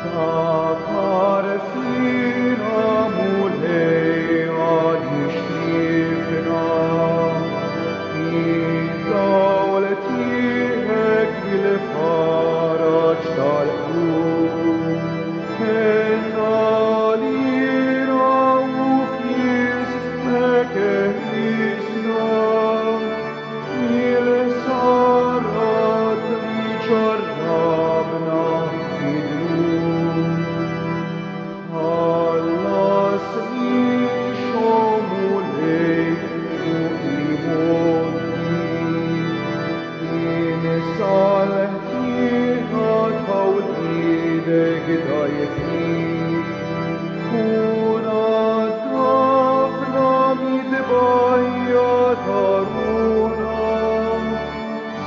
Ftakar fina Mulej għaliex tlifna, id-dawl tiegħek il-faraġ tal-qlub. Ħenn għalina u f'ismek eħlisna mill-sarat li ġarrabna fid-dnub. Ħallasni o Mulej fuq l-imgħoddi, Insa l-ħtieġa ta' wliedek dgħajfin. U naddafna mit-tbajja ta' ruħna,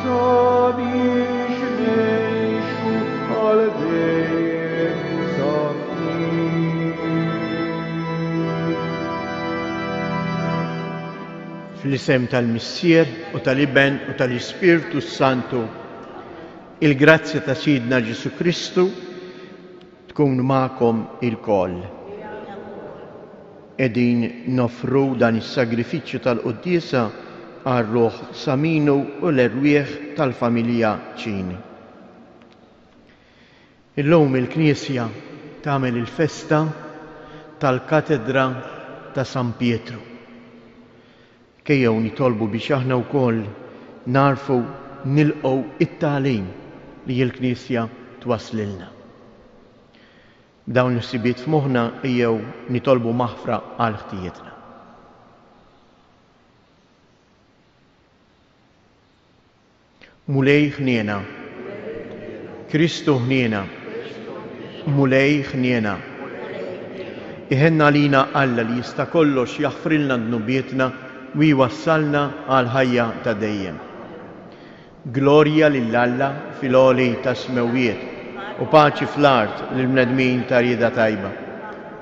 sabiex ngħixu għal dejjem safin. Fl-isem tal-Missier u tal-Iben u tal-Ispirtu s-Santu, il-grazzja ta' Sidna Ġesù Kristu tkun magħkom ilkoll. Qegħdin noffru dan is-sagrifiċċju tal-quddiesa għal ruħ Saminu u l-erwieħ tal-familja Cini. Illum il-Knisja tagħmel il-festa tal-Katedra ta' San Pietru. Kejjew nitolbu biex aħna wkoll nagħrfu nilqgħu it-tagħlim li l-Knisja twasslilna. B'dawn il-ħsibiet f'moħħna ejjew nitolbu maħfra għal ħtijietna. Mulej ħniena. Kristu ħniena. Mulej ħniena. Iħenn għalina Alla li jista' kollox jaħfrilna dnubietna u jwassalna għall-ħajja ta' dejjem. Glorja lil Alla fil-għoli tas-smewwiet u paċi fl-art lill-bnedmin ta' rieda tajba.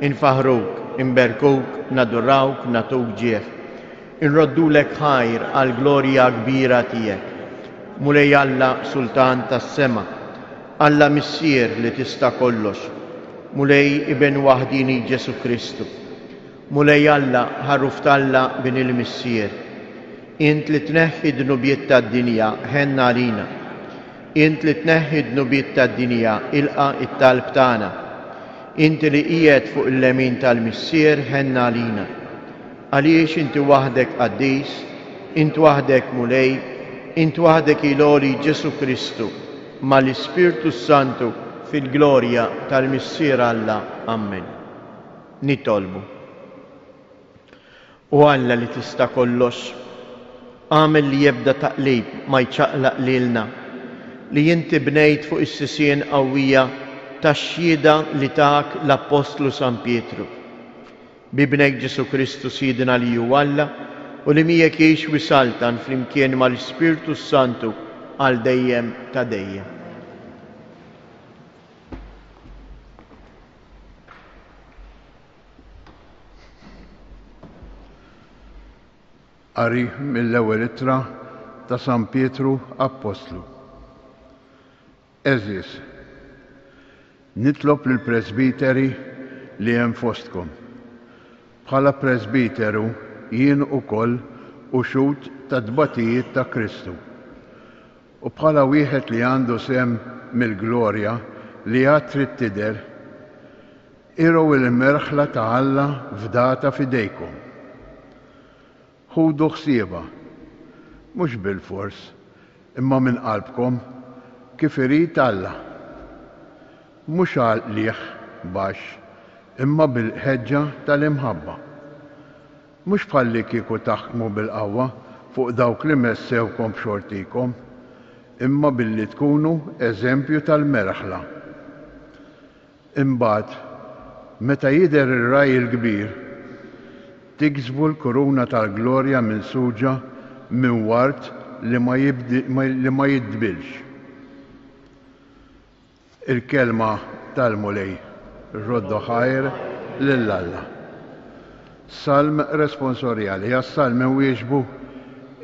Infaħħruk, inberkuk, nadurawk, nagħtuk ġieħ. Inroddulek ħajr għall-glorja kbira tiegħek. Mulej Alla Sultan tas-sema, Alla Missier li tista' kollox, Mulej Iben waħdieni Ġesù Kristu, Mulej Alla Ħaruf t'Alla Bin il-Missier, Int li tneħħi d-dnubiet tad-dinja, ħenn għalina. Int li tneħħi d-dnubiet tad-dinja, ilqa' t-talb tagħna. Inti li qiegħed fuq il-lemin tal-Missier, ħenn għalina. Għaliex inti waħdek qaddis, int waħdek Mulej, int waħdek il-għoli Ġesù Kristu, ma' l-Ispirtu s-Santu fil-glorja tal-Missier Alla. Ammen. Nitolbu. O Alla li tista' kollox, agħmel li ebda taqlib ma jċaqlaq lilna, li inti bnejt fuq is-sisien qawwija tax-xhieda li tak l-Appostlu San Pietru. B'Ibnek Ġesù Kristu Sidna li hu Alla u li miegħek jgħix u jsaltan flimkien mal-Ispirtu s-Santu għal dejjem ta' dejjem. Qari mill-ewwel ittra ta' San Pietru Appostlu. Għeżież, nitlob lill-presbiteri li hemm fostkom. Bħala presbiteru jien ukoll u xhud tat-tbatijiet ta' Kristu, u bħala wieħed li għandu sehem mill-glorja li għad trid tidher, irgħu l-merħla ta' Alla fdata f'idejkom. Ħudu ħsiebha, mhux bilfors, imma minn qalbkom, kif irid Alla. Mhux għal qligħ baxx, imma bil-ħeġġa tal-imħabba. Mhux bħallikieku taħkmu bil-qawwa fuq dawk li messewkom b'xortikom, imma billi tkunu eżempju tal-merħla. Imbagħad, meta jidher ir-Ragħaj il-Kbir, tiksbu l-kuruna tal-glorja minsuġa minn ward li ma li ma jitdbilx. Il-kelma tal-Mulej. Roddu ħajr lil Alla. Salm responsorjali. Għas-salm inwieġbu,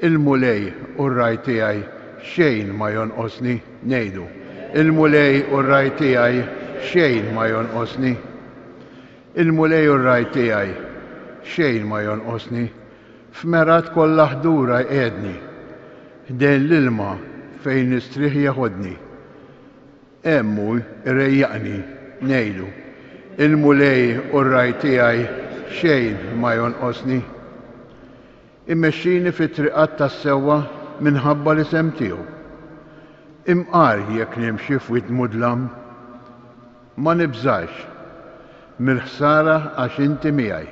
Il-Mulej hu r-ragħaj tiegħi, xejn ma jonqosni. Ngħidu, Il-Mulej hu r-ragħaj tiegħi, xejn ma jonqosni. Il-Mulej hu r-ragħaj tiegħi, xejn ma jonqosni. F'mergħat kollha ħdura jqiegħdni, ħdejn l-ilma fejn nistrieħ jeħodni. Hemm hu jrejjaqni, ngħidlu, Il-Mulej hu r-ragħaj tiegħi, xejn ma jonqosni. Imexxini fit-triqat tas-sewwa minħabba l-isem tiegħu. Imqar jekk nimxi f'wied mudlam, ma nibżax mill-ħsara għax inti miegħi.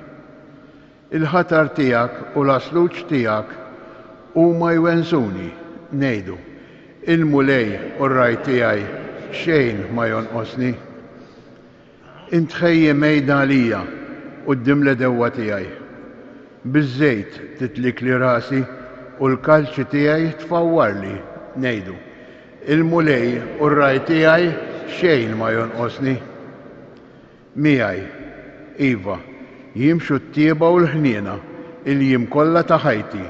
Il-ħatar tiegħek u l-għasluġ tiegħek huma jwensuni, ngħidu, Il-Mulej hu r-ragħaj tiegħi, xejn ma jonqosni. Int tħejji mejda għalija quddiem l-għedewwa tiegħi. Biż-żejt titlikli rasi u l-kalċi tiegħi tfawwarli, ngħidu, Il-Mulej hu r-ragħaj tiegħi, xejn ma jonqosni. Miegħi, iva, jimxu t-tjieba u l-ħniena il-jiem kollha ta' ħajti,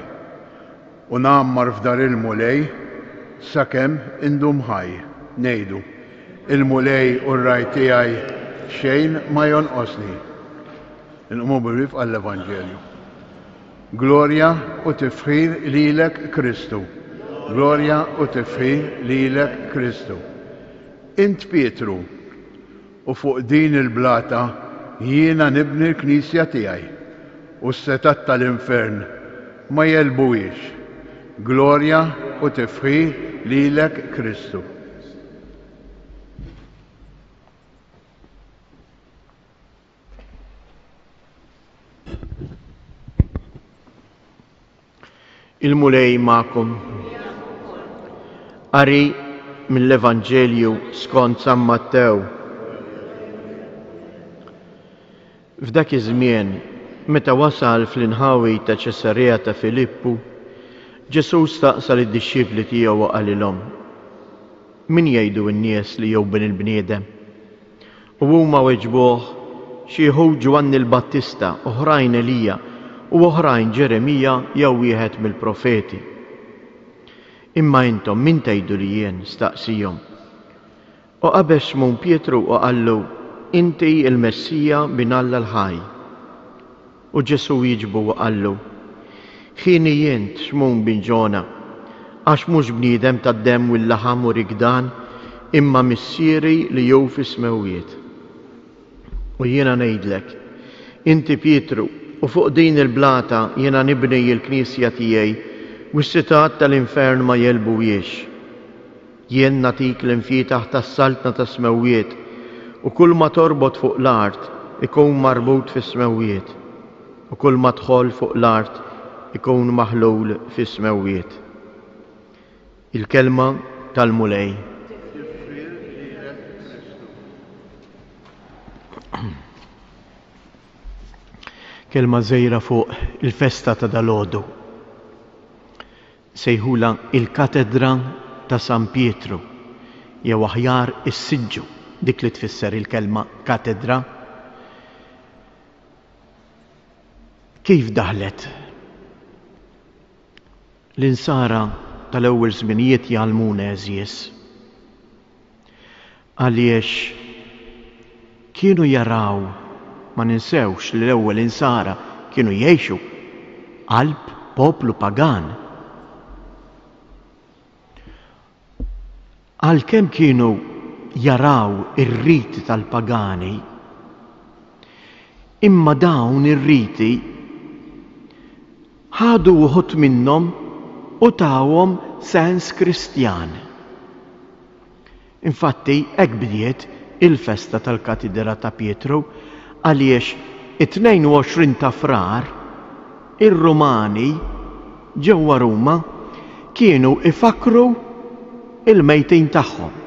u ngħammar f'dar il-Mulej sakemm indum ħaj. Ngħidu, Il-Mulej hu r-ragħaj tiegħi, xejn ma jonqosni. Inqumu bil-wieqfa għall-Evanġelju. Glorja u tifħir lilek Kristu. Glorja u tifħir lilek Kristu. Int Pietru, U fuq din il-blata jiena nibni l-knisja tiegħi, u s-setgħat tal-infern ma jegħlbuhiex. Glorja u tifħir lilek Kristu. Il-Mulej magħkom. Qari mill-Evanġelju skont San Mattew. F'dak iż-żmien, meta wasal fl-inħawi ta' Ċesarea ta' Filippu, Ġesù staqsa lid-dixxipli tiegħu u qalilhom, Min jgħidu n-nies li hu Bin il-bniedem? U huma weġbuh, Xi wħud Ġwanni l-Battista, oħrajn Elija, u oħrajn Ġeremija jew wieħed mill-profeti. Imma intom min tgħidu li jien? staqsiehom. U qabeż Xmun Pietru u qallu, Inti l-Messija, Bin Alla l-ħaj. U Ġesù wieġbu u qallu, Hieni int, Xmun bin Ġona, għax mhux bniedem tad-demm u l-laħam urik dan, imma Missieri li hu fis-smewwiet. U jiena ngħidlek, inti Pietru, u fuq din il-blata jiena nibni l-knisja tiegħi, u s-setgħat tal-infern ma jegħlbuhiex. Jien nagħtik l-imfietaħ tas-Saltna tas-Smewwiet, u kulma torbot fuq l-art ikun marbut fis-smewwiet, u kulma tħoll fuq l-art ikun maħlul fis-smewwiet. Il-Kelma tal-Mulej. Kelma żgħira fuq il-festa ta' dalgħodu. Sejħulha il-Katedra ta' San Pietru, jew aħjar is-siġġu, dik li tfisser il-kelma katedra. Kif daħlet? L-Insara tal-ewwel żminijiet jgħallmuna għeżież. Għaliex kienu jaraw, ma ninsewx li l-ewwel Insara kienu jgħixu qalb poplu pagan. Għalkemm kienu jaraw ir-riti tal-pagani, imma dawn ir-riti ħadu wħud minnhom u tawhom sens Kristjan. Infatti, hekk bdiet il-festa tal-Katidra ta' Pietru għaliex it-22 ta' Frar ir-Rumani ġewwa Ruma kienu jfakkru l-mejtin tagħhom.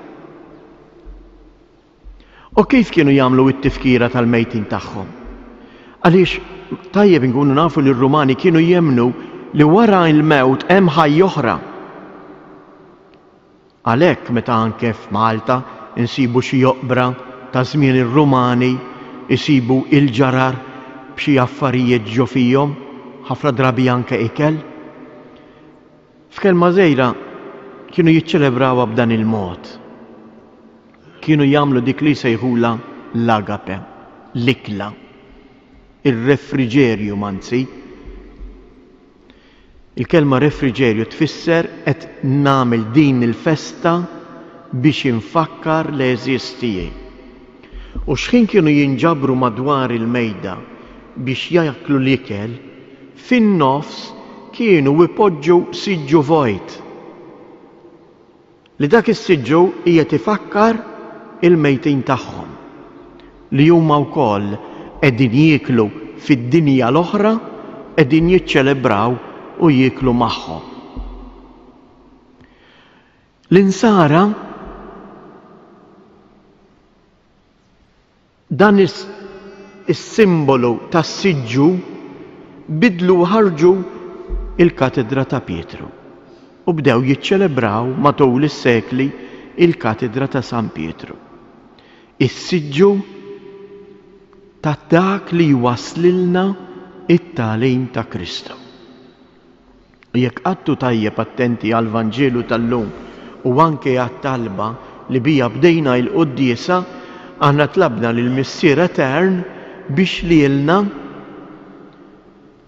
U kif kienu jagħmlu t-tifkira tal-mejtin tagħhom? Għaliex tajjeb inkunu nafu li r-Rumani kienu jemmnu li wara l-mewt hemm ħajja oħra. Għalhekk meta anke f'Malta nsibu xi oqbra ta' żmien ir-Rumani jsibu il-ġarar b'xi affarijiet ġo fihom, ħafna drabi anke ikel. F'kelma żgħira kienu jiċċelebrawha b'dan il-mod. Kienu jagħmlu dik li jsejħulha l-agape, l-ikla, ir-refriġerjum anzi. Il-kelma refriġerju tfisser qed nagħmel din il-festa biex infakkar l-għeżież tiegħi. U x'ħin kienu jinġabru madwar il-mejda biex jaklu l-ikel, fin-nofs kienu ipoġġu siġġu vojt. Li dak is-siġġu qiegħed ifakkar il-mejtin tagħhom, li huma wkoll qegħdin jieklu fid-dinja l-oħra, qegħdin jiċċelebraw u jieklu magħhom. L-Insara Dan is-simbolu tas-siġġu bidlu u ħarġu il-Katedra ta' Pietru u bdew jiċċelebraw matul is-sekli il-Katedra ta' San Pietru. Is-siġġu ta' dak li jwasslilna it-tagħlim ta' Kristu. U jekk qgħadtu tajjeb attenti għall-Vanġelu tal-lum u anke għat-talba li biha bdejna il-quddiesa, aħna tlabna lill-Missier Etern biex lilna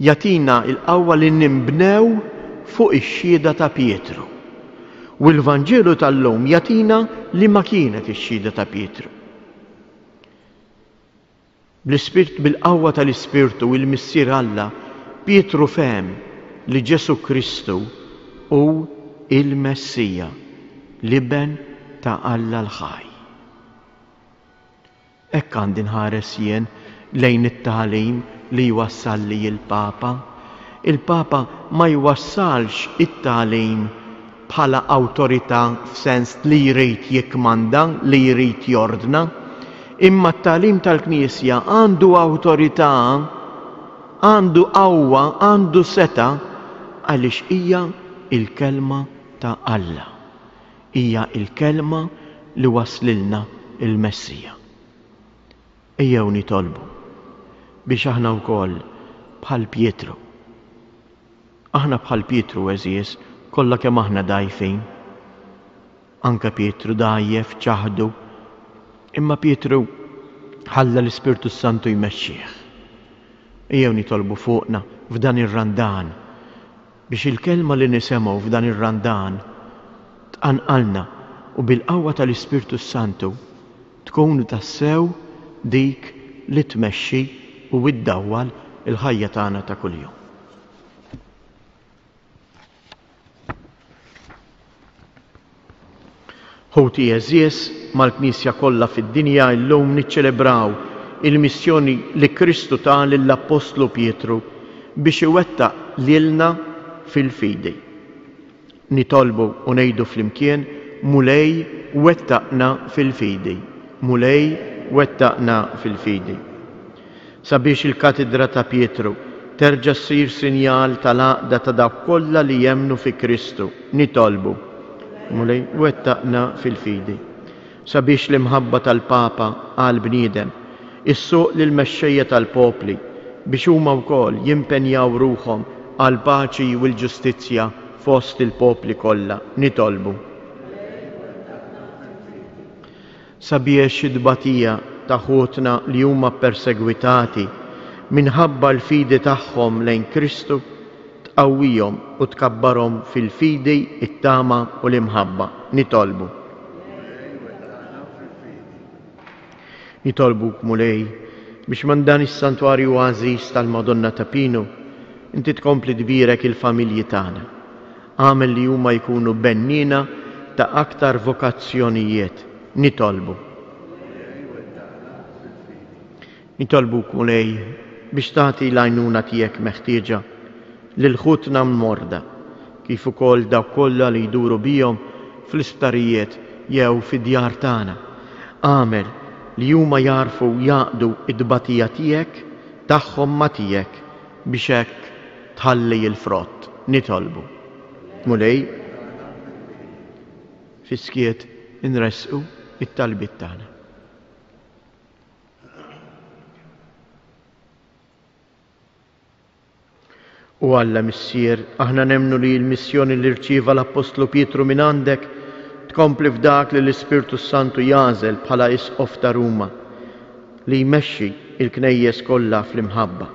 jagħtina l-qawwa li ninbnew fuq ix-xhieda ta' Pietru. U l-Vanġelu tal-lum jagħtina liema kienet ix-xhieda ta' Pietru. Bl-Ispirt bil-qawwa tal-Ispirtu il-Missier Alla, Pietru fehem li Ġesù Kristu hu il-Messija, l-Iben ta' Alla l-ħaj. Hekk għandi nħares jien lejn it-tagħlim li jwassalli l-Papa. Il-Papa ma jwassalx it-tagħlim bħala awtorità f'sens li jrid jikkmanda, li jrid jordna, imma t-tagħlim tal-Knisja għandu awtorità, għandu qawwa, għandu setgħa għaliex hija l-Kelma ta' Alla. Hija l-Kelma li wasslilna l-Messija. Ejjew nitolbu biex aħna wkoll bħal Pietru, Aħna bħal Pietru għeżież, kollha kemm aħna dgħajfin. Anke Pietru dgħajjef, ċaħdu. Imma Pietru ħalla l-Ispirtu s-Santu jmexxih. Ejjew nitolbu fuqna f'dan ir-Randan biex il-kelma li nisemgħu f'dan ir-Randan tqanqalna u bil-qawwa tal-Ispirtu s-Santu tkun tassew dik li tmexxi u ddawwal il-ħajja tagħna ta' kuljum. Ħuti għeżież, mal-Knisja kollha fid-dinja illum niċċelebraw il-missjoni li Kristu ta lill-Appostlu Pietru biex iwettaq lilna fil-fidi. Nitolbu u ngħidu flimkien, Mulej wettaqna fil-fidi. Mulej wettaqna fil-fidi. Sabiex il-Katedra ta' Pietru terġa' ssir sinjal tal-għaqda ta' dawk kollha li jemmnu fi Kristu, nitolbu, Mulej wettaqna fil-fidi. Sabiex l-imħabba tal-Papa għall-bniedem issuq lill-mexxejja tal-popli biex huma wkoll jimpenjaw ruħhom għall-paċi u l-ġustizzja fost il-popli kollha, nitolbu. Sabiex it-tbatija ta' ħutna li huma ppersegwitati minħabba l-fidi tagħhom lejn Kristu tqawwihom u tkabbarhom fil-fidi, it-tama u l-imħabba, nitolbu. Nitolbuk, Mulej, biex minn dan is-santwarju għażiż tal-Madonna ta' Pinu, inti tkompli tbierek il-familji tagħna. Agħmel li huma jkunu benniena ta' aktar vokazzjonijiet. Nitolbu. Nitolbuk, Mulej, biex tagħti l-għajnuna tiegħek meħtieġa lil ħutna l-morda, kif ukoll dawk kollha li jduru bihom fl-isptarijiet jew fid-djar tagħna. Agħmel li huma jagħrfu jgħaqqdu t-tbatija tiegħek tagħhom ma' tiegħek biex hekk tħalli l-frott. Nitolbu. Mulej, fis-skiet inressqu t-talbiet tagħna. O Alla Missier, aħna nemmnu li l-missjoni li rċieva l-Appostlu Pietru minn għandek tkompli f'dak li l-Ispirtu s-Santu jagħżel bħala Isqof ta' Ruma, li jmexxi l-Knejjes kollha fl-imħabba.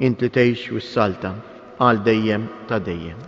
Int li tgħix u ssaltan għal dejjem ta' dejjem.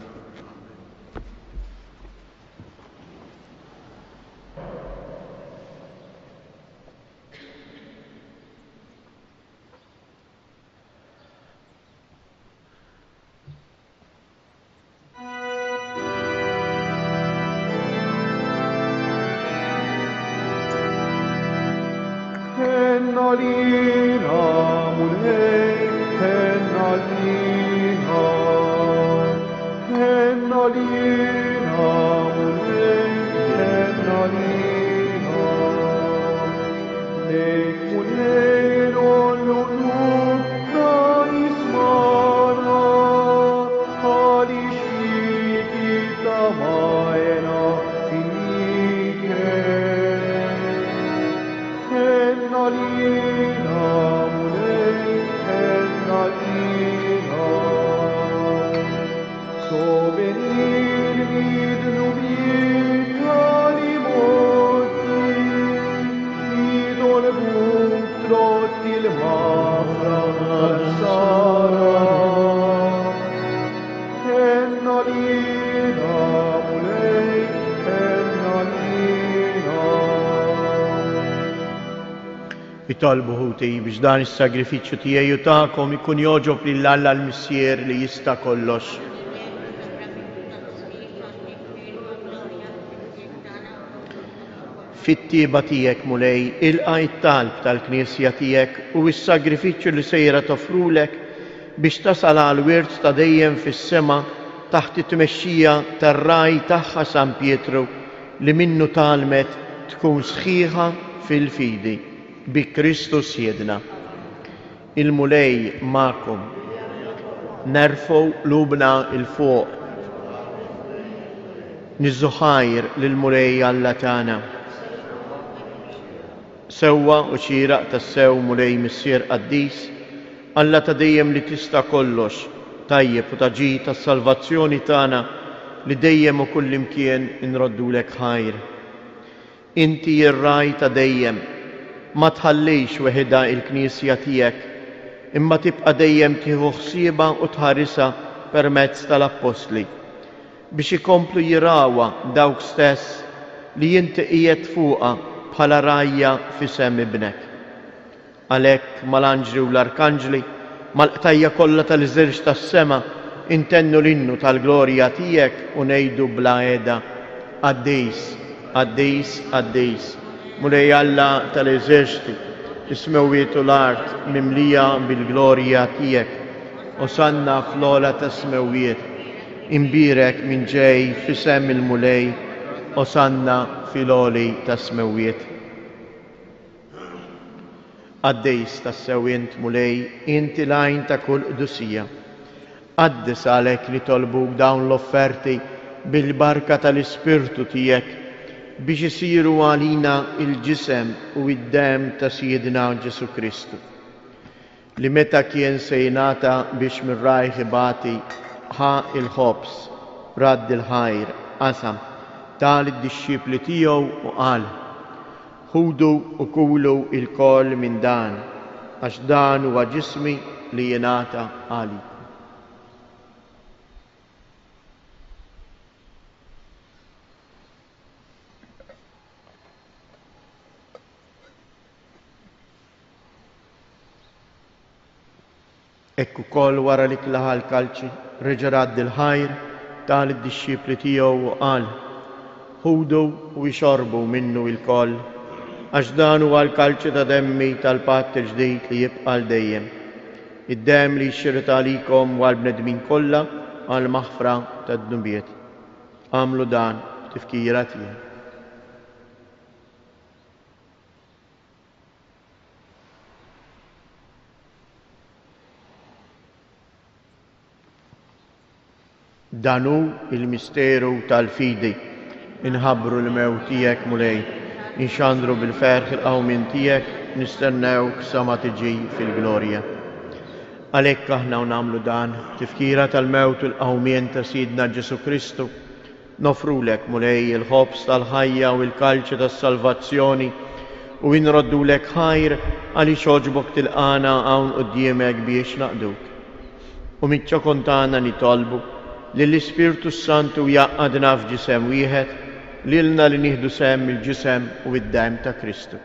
Itolbu ħuti biex dan is-sagrifiċċju tiegħi u tagħkom ikun jogħġob lil Alla l-Missier li jista' kollox. Fit-tjieba tiegħek, Mulej, ilqa' t-talb tal-Knisja tiegħek u s-sagrifiċċju li sejra toffrulek biex tasal għall-wirt ta' dejjem fis-sema taħt it-tmexxija tar-Ragħaj tagħha San Pietru li minnu tgħallmet tkun sħiħa fil-fidi. Bi Kristu Sidna. Il-Mulej magħkom. Nerfgħu qlubna 'l fuq. Niżżu ħajr lill-Mulej Alla tagħna. Sewwa u xieraq tassew, Mulej Missier qaddis, Alla ta' dejjem li tista' kollox, tajjeb u ta' ġid għas-salvazzjoni tagħna li dejjem u kullimkien inroddulek ħajr. Inti r-Ragħaj ta' dejjem. Ma tħallix weħidha il-Knisja tiegħek, imma tibqa' dejjem tieħu ħsiebha u tħarisha permezz tal-Appostli, biex ikomplu jirgħuha dawk stess li inti qiegħedt fuqha bħala rgħajja f'isem Ibnek. Għalhekk, mal-anġli u l-arkanġli, mal-qtajja' kollha tal-eżerċt tas-sema, intennu l-innu tal-glorja tiegħek u ngħidu bla heda, Qaddis, qaddis, qaddis, Mulej Alla tal-eżerċti, is-smewwiet u l-art mimlija bil-glorja tiegħek. Osanna fl-ogħla tas-smewwiet. Imbierek min ġej f'isem il-Mulej, Osanna fil-għoli tas-smewwiet. Qaddis tassew int, Mulej, inti l-għajn ta' kull qdusija. Qaddis għalhekk nitolbuk dawn l-offerti bil-barka tal-Ispirtu tiegħek biex isiru għalina l-ġisem u d-demm ta' Sidna Ġesù Kristu. Li meta kien se jingħata biex minn rajh ibati, ħa l-ħobż, radd il-ħajr, qasam, ta lid-dixxipli tiegħu u qal, Ħudu u kulu lkoll minn dan, għax dan huwa ġismi li jingħata għalikom. Hekk ukoll wara li klaha l-kalċi, reġa' radd il-ħajr, ta lid-dixxipli tiegħu u qal, Ħudu u ixorbu minnu ilkoll, għax dan huwa l-kalċi ta' demmi tal-patt il-ġdid li jibqa' għal dejjem, id-demm li jxirret għalikom u għall-bnedmin kollha għall-maħfra tad-dnubiet. Agħmlu dan b'tifkira tiegħi. Dan hu l-misteru tal-fidi. Inħabbru l-mewt tiegħek, Mulej, inxandru bil-ferħ il-qawmien tiegħek, nistennewk sa ma tiġi fil-glorja. Għalhekk aħna u nagħmlu dan, tifkira tal-mewt u l-qawmien ta' Sidna Ġesù Kristu, Noffrulek, Mulej, il-ħobż tal-ħajja u l-kalċi tas-salvazzjoni, u inroddulek ħajr għaliex għoġbok tilqagħna hawn quddiemek biex naqduk. U miċ-ċokon tagħna nitolbu li l-Ispirtu s-Santu jgħaqqadna f'ġisem wieħed, lilna li nieħdu sehem mill-ġisem u d-demm ta' Kristu.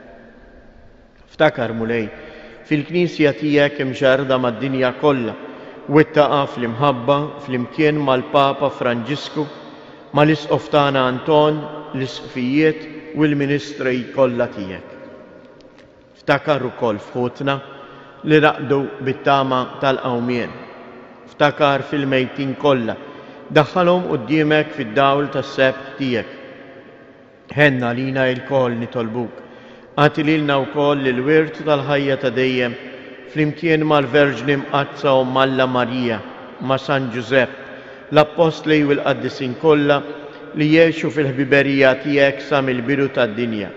Ftakar, Mulej, fil-Knisja tiegħek imxerrda mad-dinja kollha, wettaqha fl-imħabba flimkien mal-Papa Franġisku, mal-Isqof tagħna Anton, l-Isqfijiet u l-ministri kollha tiegħek. Ftakar ukoll f'ħutna li raqdu bit-tama tal-qawmien. Ftakar fil-mejtin kollha, daħħalhom quddiemek fid-dawl tas-sebħ tiegħek. Ħenn għalina ilkoll nitolbuk. Agħti lilna wkoll il-wirt tal-ħajja ta' dejjem, flimkien mal-Verġni Mqaddsa Omm Alla Marija, ma' San Ġużepp, l-Appostli u l-qaddisin kollha li għexu fil-ħbiberija tiegħek sa mill-bidu tad-dinja.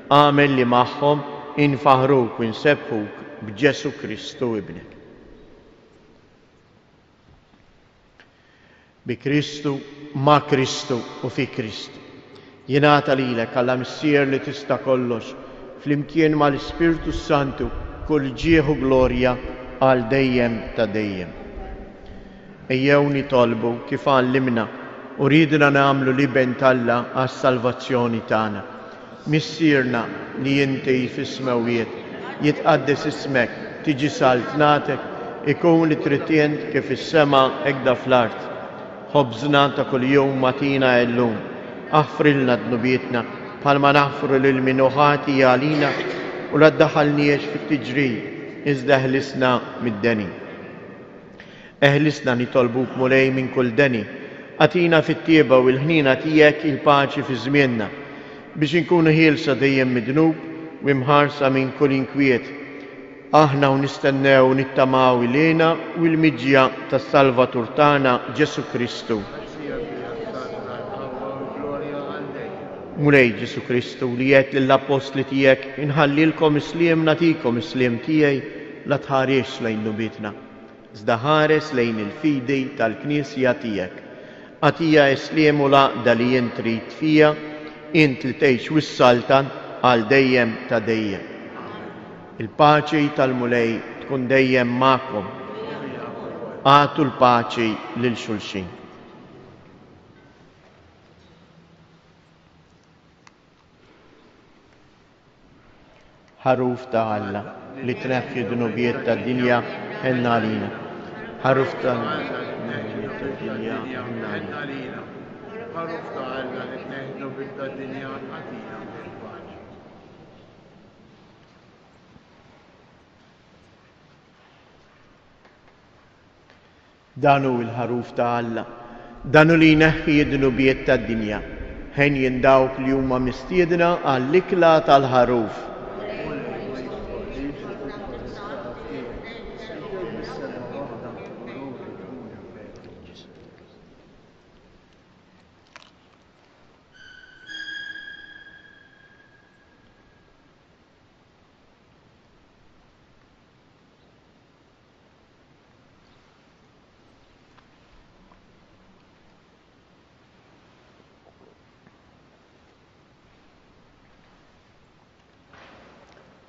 Agħmel li magħhom infaħħruk u nsebbħuk b'Ġesù Kristu Ibnek. Bi Kristu, ma' Kristu u fi Kristu. Jingħata lilek, Alla Missier li tista' kollox, flimkien mal-Ispirtu s-Santu, kull ġieħ u glorja għal dejjem ta' dejjem. Ejjew nitolbu kif għallimna u riedna nagħmlu l-Iben t'Alla għas-salvazzjoni tagħna. Missierna li inti fis-smewwiet, jitqaddes ismek, tiġi saltnatek, ikun li trid int kif fis-sema hekk fl-art. Ħobżna ta' kuljum agħtina illum. Aħfrilna dnubietna bħalma naħfru lil min hu ħati għalina u la ddaħħalniex fit-tiġrib, iżda eħlisna mid-deni. Eħlisna nitolbuk Mulej minn kull deni. Agħtina fit-tjieba u l-ħniena tiegħek il-paċi fi żmienna, biex inkunu ħielsa dejjem mid-dnub u imħarsa minn kull inkwiet, aħna u nistennew u nittamaw il-hena u l-miġja tas-Salvatur tagħna Ġesù Kristu. Mulej Ġesù Kristu, li għedt lill-appostli tiegħek, Inħallilkom is-sliem nagħtikom is-sliem tiegħi, la tħarisx lejn dnubietna, Iżda ħares lejn il-fidi tal-Knisja tiegħek. Agħtiha s-sliem u l-għaqda li int trid fiha, int li tgħix u ssaltan għal dejjem ta' dejjem. Il-paċi tal-Mulej tkun dejjem magħkom. Agħtu l-paċi lil xulxin. Ħaruf ta' Alla, li tneħħi d-dnubiet tad-dinja, ħenn għalina. Ħaruf ta' Alla, li tneħħi d-dnubiet tad-dinja, ħenn għalina. Ħaruf ta' Alla, li tneħħi d-dnubiet tad-dinja, agħtina l-paċi. Dan hu l-Ħaruf ta' Alla, dan hu li jneħħi d-dnubiet tad-dinja. Henjin dawk li huma mistiedna għall-ikla tal-Ħaruf.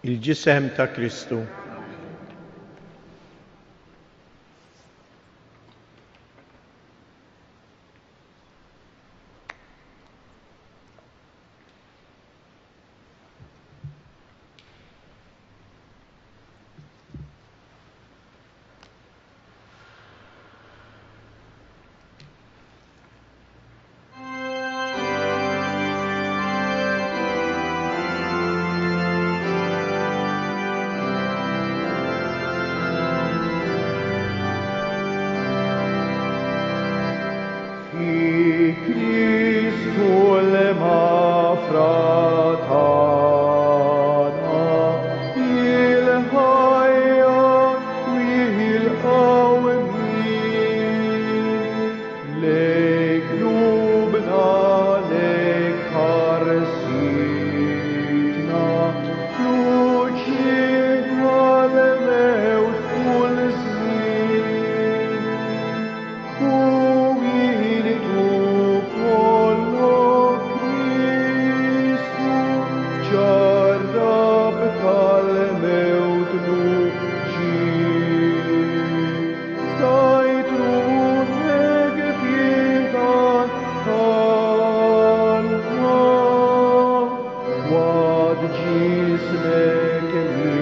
Il-ġisem ta' Kristu. Ismek li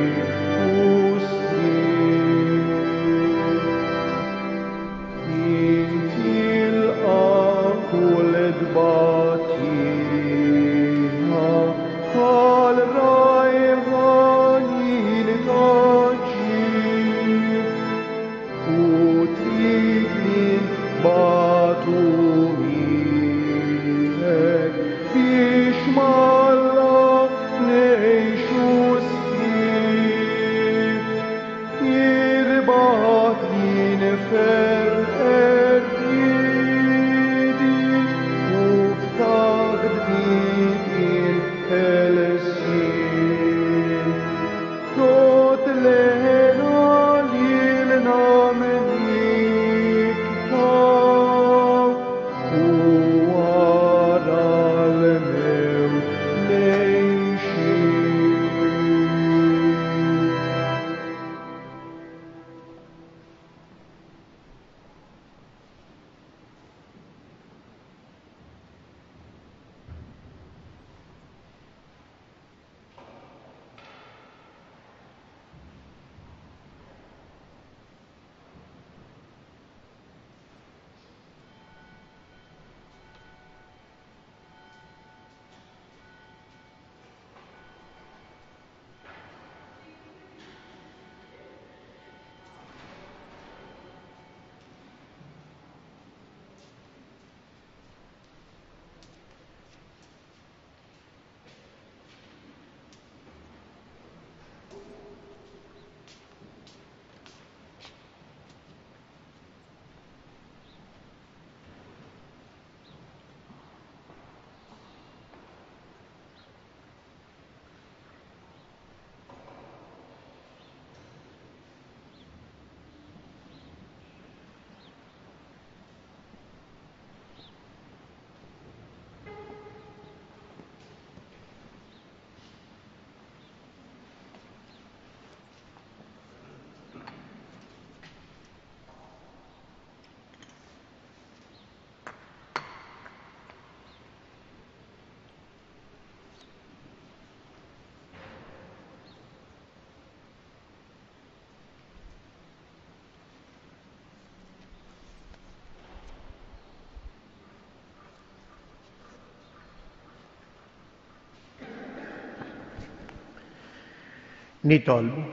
Nitolbu.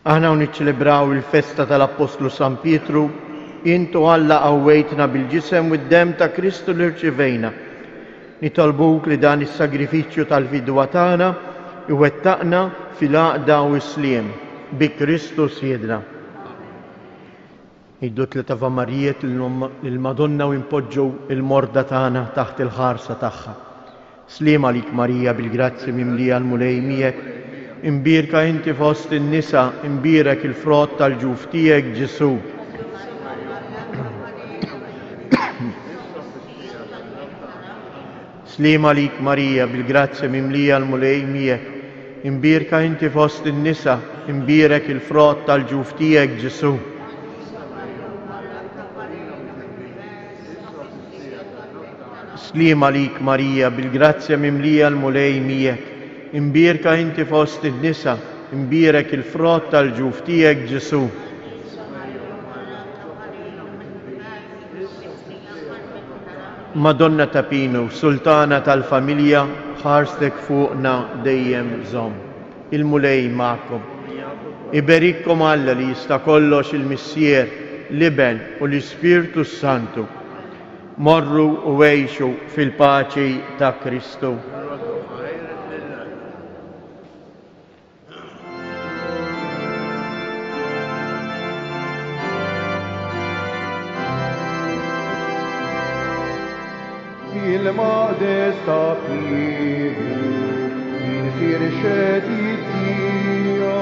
Aħna u niċċelebraw il-festa tal-Appostlu San Pietru, int o Alla qawwejtna bil-ġisem u d-demm ta' Kristu li rċivejna. Nitolbuk li dan is-sagrifiċċju tal-fidwa tagħna iwettaqna fil-għaqda u s-sliem bi Kristu Sidna. Ngħidu tliet Ave Marijiet lill-Madonna u npoġġu l-morda tagħna taħt il-ħarsa tagħha. Sliem għalik Marija bil-grazzi mimlija l-Mulej miegħek, imbierka inti fost in-nisa, imbierek il-frott tal-ġuf tiegħek Ġesù. Sliem għalik Marija bil-grazzja mimlija l-Mulej miegħek, imbierka inti fost in-nisa, imbierek il-frott tal-ġuf tiegħek Ġesù. Sliem għalik Marija bil-grazzja mimlija l-Mulej miegħek, imbierka inti fost in-nisa, imbierek il-frott tal-ġuf tiegħek Ġesù. Madonna ta' Pinu, Sultana tal-familja, ħarstek fuqna dejjem żomm. Il-Mulej magħkom. Iberikkom Alla li jista' kollox il-Missier, l-Iben u l-Ispirtu s-Santu. Morru u għixu fil-paċi ta' Kristu. Il-maqdes ta' Piru, min firxet id-dija,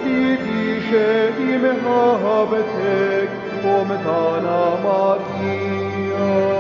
li tixhed imħabtek u mtana Marija.